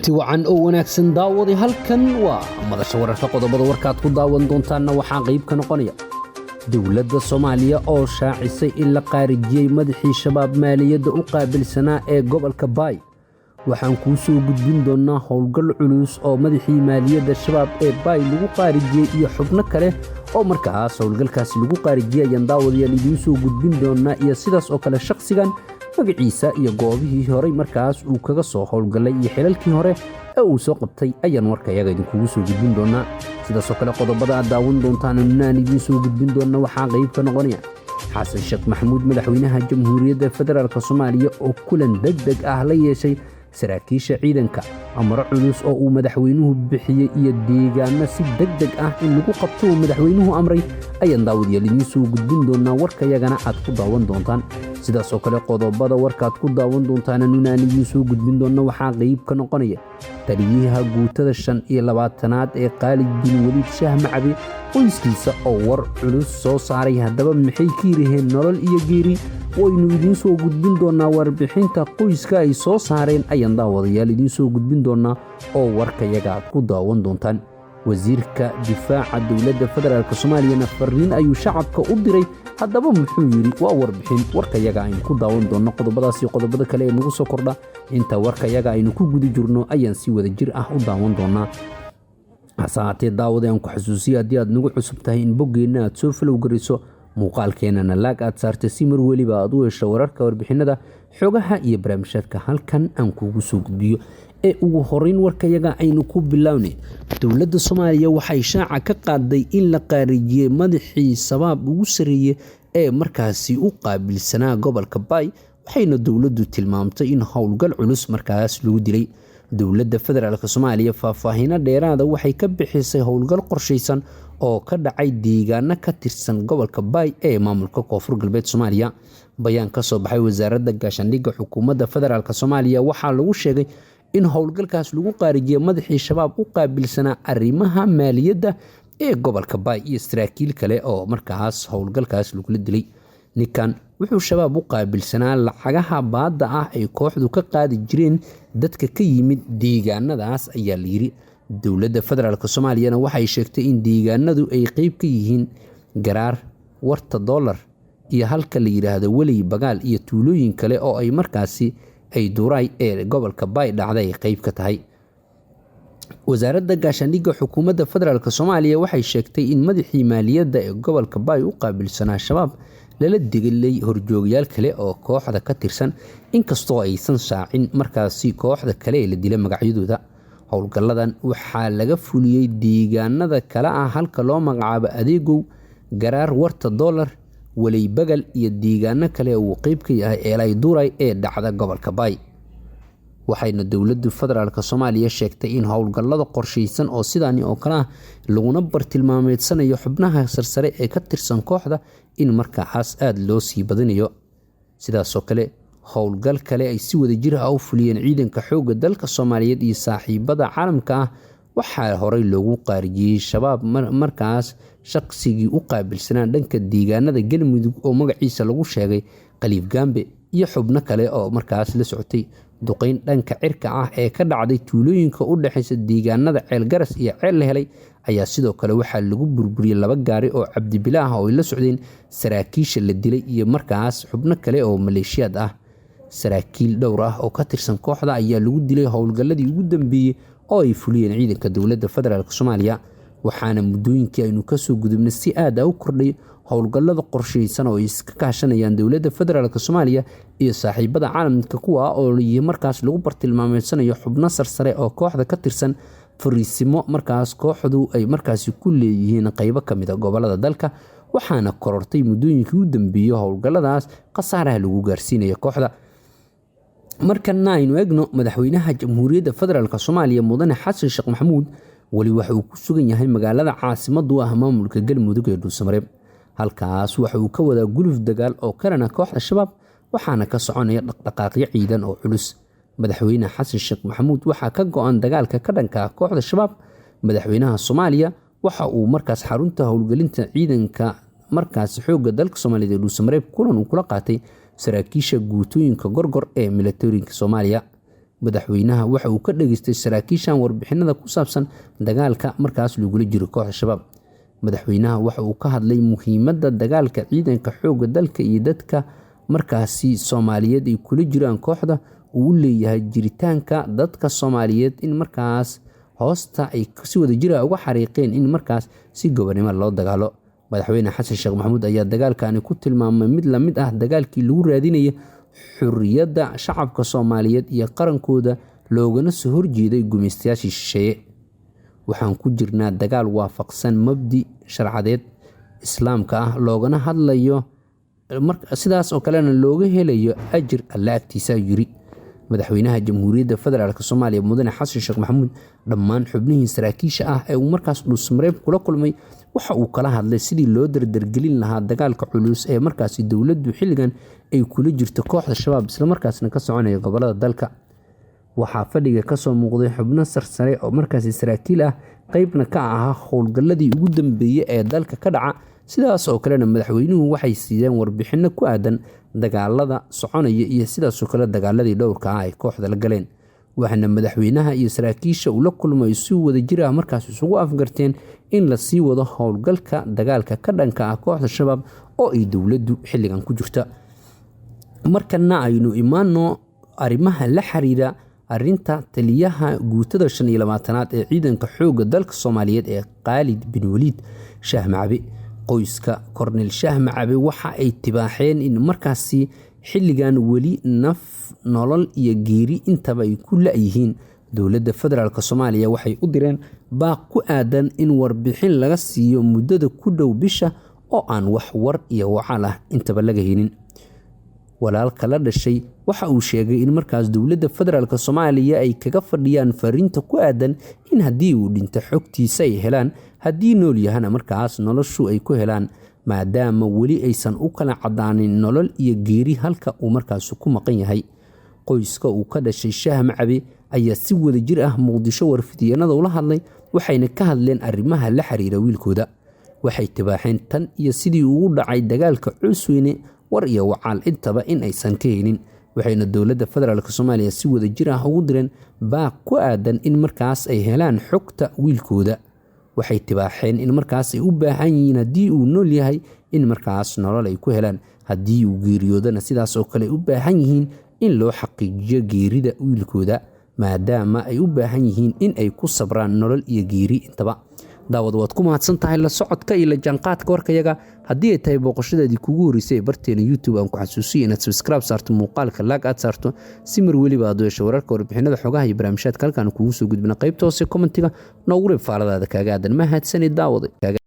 Ti wacan oo wanaagsan daawadi, halkan waa madasha wararka. Qodobada warkaad ku daawan doontaanna waxaa qayb ka noqonaya dowladda Soomaaliya oo shaacisay in la qaarijiyey madaxii Shabaab maaliyadda u qaabilsanaa ee gobolka Baay. Waxaan kuu soo gudbin doonnaa howlgal culus oo madaxii maaliyadda Shabaab ee Baay lagu qaarijiyey iyo xubno kale oo markaas howlgalkaasi lagu qaarijiyey ayaan daawadayaal idiin soo gudbin doonnaa, iyo sidaas oo kale shakhsigan magaciisa iyo goobihii horey markaas uu kaga soo howlgallay iyo xilalkii hore ee uu soo qabtay ayaan warkayaga idinkugu soo gudbin doonaa. Sidaasoo kale qodobada aad daawan doontaan naan idiin soo gudbin doonna waxaa qayb ka noqonaya Xasan Sheekh Maxamuud, madaxweynaha Jamhuuriyadda Federaalk Soomaaliya, oo kulan deg deg ah la yeeshay saraakiisha ciidanka, amaro culus oo uu madaxweynuhu bixiyey iyo deegaano si deg deg ah in lagu qabto uu madaxweynuhu amray ayaan daawadayaal idiin soo gudbin doonaa, warkayagana aad ku daawan doontaan. Sidaasoo kale qodobada warkaad ku daawan doontaan nunaan idiin soo gudbin doonna waxaa qayb ka noqonaya taliyaha guutada 25aad ee Khaalid bin Weliid Shaah Macabe qoyskiisa oo war culus soo saaray. Haddaba maxay ka yiraheen nolol iyo geeri? Waynu idiin soo gudbin doonaa warbixinta qoyska ay soo saareen ayaan daawadayaal idiin soo gudbin doonaa oo warkayaga aad ku daawan doontaan. Wasiirka difaaca dowladda federaalk Soomaaliyana fariin ayuu shacabka u diray. Haddaba muxuu yidhi? Waa warbixin warkayaga aynu ku daawan doonno. Qodobadaas iyo qodobada kale ee nagu soo kordha inta warkayaga aynu ku guda jirno ayaan si wada jir ah u daawan doonaa. Hase haatee daawada, aan ku xasuusiya haddii aad nagu cusub tahay in boggeenna aad soo follow garayso, muuqaalkeennana like aad saarta, si mar weliba aad u hesho wararka, warbixinada, xogaha iyo barnaamijyaadka halkan aan kuugu soo gudbiyo. Ee ugu horeyn warkayaga aynu ku bilownay, dowladda Soomaaliya waxay shaaca ka qaaday in la qaarijiyey madaxii Shabaab ugu sarreeyey ee markaasi u qaabilsanaa gobolka Baay, waxayna dowladdu tilmaamtay in howlgal culus markaas lagu dilay. Dowladda Federaalk Soomaaliya faahfaahino dheeraada waxay ka bixisay howlgal qorshaysan oo ka dhacay deegaano ka tirsan gobolka Baay ee maamulka Koonfur Galbeed Soomaaliya. Bayaan ka soo baxay wasaaradda gaashaandhigga xukuumadda Federaalk Soomaaliya waxaa lagu sheegay in howlgalkaas lagu qaarijiyey madaxii Shabaab u qaabilsanaa arrimaha maaliyadda ee gobolka Baay iyo saraakiil kale oo markaas howlgalkaas lagula dilay. Ninkan wuxuu Shabaab u qaabilsanaa lacagaha baadda ah ay kooxdu ka qaadi jireen dadka ka yimid deegaanadaas ayaa la yiri. Dowladda Federaalk Soomaaliyana waxay sheegtay in deegaanadu ay qeyb ka yihiin Garaar, Warta Doolar iyo halka la yidhaahdo Weley Bagaal iyo tuulooyin kale oo ay markaasi ay Duuraay ee gobolka Baay dhacday ay qeyb ka tahay. Wasaaradda gaashaandhigga xukuumadda Federaalk Soomaaliya waxay sheegtay in madaxii maaliyadda ee gobolka Baay u qaabilsanaa Shabaab lala degilay horjoogyaal kale oo kooxda ka tirsan, inkastoo aysan shaacin markaasi kooxda kale ee la dilay magacyadooda. Howlgalladan waxaa laga fuliyey deegaanada kale ah halka loo magacaabo Adeegow, Garaar, Warta Doolar, Waley Bagal iyo deegaano kale uu qeyb ka yahay Eelay Duuray ee dhacda gobolka Baay. Waxayna dowladdu Federaalk Soomaaliya sheegtay in howlgallada qorshaysan oo sidaani oo kale ah laguna bartilmaameedsanayo xubnaha sarsare ee ka tirsan kooxda in markaas aada loo sii badinayo. Sidaasoo kale howlgal kale ay si wadajir ah u fuliyeen ciidanka xoogga dalka Soomaaliyeed iyo saaxiibada caalamka ah waxaa horey loogu qaarijiyey Shabaab markaas shaqsigii u qaabilsanaa dhanka deegaanada Galmudug oo magaciisa lagu sheegay Khaliif Gambe iyo xubno kale oo markaas la socotay. Duqeyn dhanka cirka ah ee ka dhacday tuulooyinka u dhexeysa deegaanada Ceelgaras iyo Ceel la Helay ayaa sidoo kale waxaa lagu burburiyey 2 gaari oo cabdibilaah oo ay la socdeen saraakiisha la dilay iyo markaas xubno kale oo maleeshiyaad ah. Saraakiil dhowr ah oo ka tirsan kooxda ayaa lagu dilay howlgalladii ugu dambeeyey oo ay fuliyeen ciidanka dowladda Federaalk Soomaaliya, waxaana muddooyinkii aynu kasoo gudubnay si aad ah u kordhay howlgallada qorshaysan oo ay iska kaashanayaan dowladda Federaalk Soomaaliya iyo saaxiibada caalamka, kuwa oo markaas lagu bartilmaameedsanayo xubno sarsare oo kooxda ka tirsan fariisimo markaas kooxdu ay markaasi ku leeyihiin qeybo ka mid a gobolada dalka. Waxaana korortay muddooyinkii u dambeeyey howlgalladaas khasaaraha lagu gaarsiinayo kooxda. Markana aynu eegno madaxweynaha Jamhuuriyadda Federaalk Soomaaliya mudane Xasan Sheekh Maxamuud weli waxa uu ku sugan yahay magaalada caasimadu ah maamulka Galmudug ee Dhuusamareeb. Halkaas waxa uu ka wadaa guluf dagaal oo kalena kooxda Shabaab, waxaana ka soconaya dhaqdhaqaaqyo ciidan oo culus. Madaxweyne Xasan Sheekh Maxamuud waxaa ka go-an dagaalka ka dhanka ah kooxda Shabaab. Madaxweynaha Soomaaliya waxa uu markaas xarunta howlgelinta ciidanka markaas xoogga dalka Soomaaliyeed ee Dhuusamareeb kulan uu kula qaatay saraakiisha guutooyinka Gorgor ee militariga Soomaaliya. Madaxweynaha waxa uu ka dhageystay saraakiishan warbixinada ku saabsan dagaalka markaas lagula jiro kooxda Shabaab. Madaxweynaha waxa uu ka hadlay muhiimadda dagaalka ciidanka xoogga dalka iyo dadka markaasi Soomaaliyeed ay kula jiraan kooxda uu u leeyahay jiritaanka dadka Soomaaliyeed in markaas hoosta ay si wadajir ah uga xariiqeen in markaas si gobonimo loo dagaalo. Madaxweyne Xasan Sheekh Maxamuud ayaa dagaalkani ku tilmaamay mid la mid ah dagaalkii lagu raadinayay xurriyadda shacabka Soomaaliyeed iyo qarankooda, loogana soo horjeeday gumaystayaashii shisheeye. Waxaan ku jirnaa dagaal waafaqsan mabdi sharcadeed islaamka ah, loogana hadlayo sidaas oo kalena looga helayo ajir Alle agtiisa, yiri madaxweynaha Jamhuuriyadda Federaalk Soomaaliya Mudane Xasan Sheekh Maxamuud. Dhammaan xubnihii saraakiisha ah ee uu markaas Dhuusmareeb kula kulmay waxa uu kala hadlay sidii loo dardargelin lahaa dagaalka culus ee markaasi dowladdu xilligan ay kula jirto kooxda Shabaab, islamarkaasna ka soconaya gobolada dalka. Waxaa fadhiga kasoo muuqday xubno sarsare oo markaasi saraakiil ah, qeybna ka ahaa howlgalladii ugu dambeeyey ee dalka ka dhaca. Sidaas oo kalena madaxweynuhu waxay siiyeen warbixino ku aadan dagaalada soconaya iyo sidaasoo kale dagaaladii dhowrka ah ay kooxda la galeen. Waxaana madaxweynaha iyo saraakiisha uu la kulmay si wadajir ah markaas isugu afgarteen in la sii wado howlgalka dagaalka ka dhanka ah kooxda Shabaab oo ay dowladdu xilligan ku jirta. Markana aynu imaano arrimaha la xiriira arrinta taliyaha guutada 25aad ee ciidanka xoogga dalka Soomaaliyeed ee Khaalid bin Waliid Shaah Macabe. Qoyska Korneyl Shaah Macabe waxa ay tibaaxeen in markaasi xilligan weli naf, nolol iyo geeri intaba ay ku la'yihiin. Dowladda Federaalk Soomaaliya waxay u direen baaq ku aadan in warbixin laga siiyo muddada ku dhow bisha oo aan wax war iyo wacaal ah intaba laga helin. Walaalka la dhashay waxa uu sheegay in markaas dowladda Federaalk Soomaaliya ay kaga fadhiyaan fariinta ku aadan in haddii uu dhinto xogtiisa ay helaan, haddii nool yahana markaas noloshu ay ku helaan, maadaama weli aysan u kala cadaanin nolol iyo geeri halka uu markaas ku maqan yahay. Qoyska uu ka dhashay Shaah Macabe ayaa si wadajir ah Muqdisho warfidiyeenada ula hadlay, waxayna ka hadleen arrimaha la xiriira wiilkooda. Waxay tibaaxeen tan iyo sidii ugu dhacay dagaalka Cusweyne war iyo wacaal intaba in aysan ka helin, waxayna dowladda Federaalk Soomaaliya si wadajir ah ugu direen baaq ku aadan in markaas ay helaan xogta wiilkooda. Waxay tibaaxeen in markaas ay u baahan yihiin haddii uu nool yahay in markaas nolol ay ku helaan, haddii uu geeriyoodana sidaas oo kale ay u baahan yihiin in loo xaqiijiyo geerida wiilkooda, maadaama ay u baahan yihiin in ay ku sabraan nolol iyo geeri intaba. Daawad, waad ku mahadsan tahay la socodka iyo la jaanqaadka warkayaga. Haddii ay tahay booqoshadeedii kugu horreysay ee barteena YouTube, aan ku xasuusiyo inaad subscribe saarto, muuqaalka laag aad saarto, si mar weliba aad u hesho wararka, warbixinada, xogaha iyo barnaamijyaadka halkaan kugu soo gudbina. Qaybta hoose commentiga noogu reeb faaladaada kaaga aadan. Mahadsanid daawade.